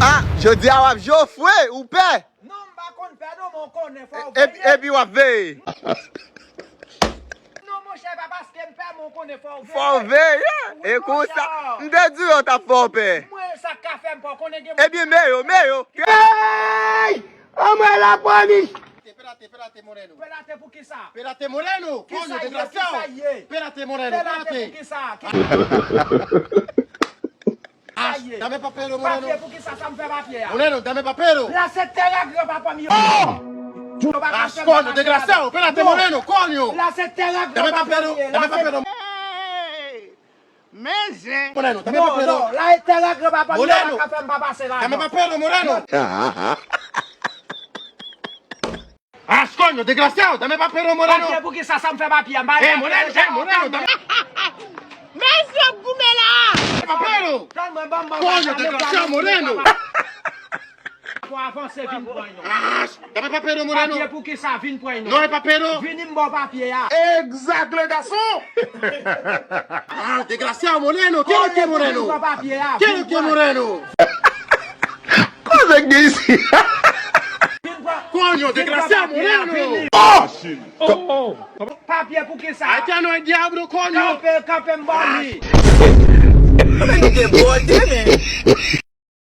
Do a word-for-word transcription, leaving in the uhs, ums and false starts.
Ah, jodi a w ap jofre, ou pè? Non, m pa konn pè non, men w konnen fò w veye. Epi, epi w ap veye. Non, monchè, pa paske m pè, men w konnen fò w veye. Fò w veye. E konsa, m te di yo t ap fè w pè. Mwen, sa k ka fè m pè, w konnen gen moun. Ebyen, men yo, men yo. Hey! Anmwey la pwomich! Pelate, pelate, Moreno. Pelate pou kisa? Pelate, Moreno. Kisa ye? Kisa ye? Pelate, Moreno. Pelate pou kisa? Dame papero, Moreno. Papye pou kisa sa m fè papye a? Moreno, dame papero. La se tè gran papa m yo. Oh! As coño, desgraciado, espérate, Moreno, coño. La se tè gran papa m yo. Dame papero, dame papero. Men zen. Moreno, dame papero. Non, non, la se tè gran papa m yo, pa ka fè m pa pase la. Dame papero, Moreno. As coño, desgraciado, dame papero, Moreno. Papye pou kisa sa m fè papye a? Eh, Moreno, eh, Moreno, dame. Men zen ap goumen la. Papero. Tann mwen, ban m, ban m, coño, desgraciado, Moreno. Pou avanse, vin pran yon. Ah, dame papero, Moreno. Papye pou kisa? Vin pran yon. Non, e papero. Vini m ba w papye a. Exact, le garçon. Ah, desgraciado, Moreno. ¿Qué es lo que, Moreno? Vin pran papye a. ¿Qué es lo que, Moreno? Koze k gen isi? Coño, desgraciado, Moreno. Oh! Papye pou kisa? Haitiano el diablo, coño. Kanpe, kanpe m ba w li. Mwen ki debòde, men.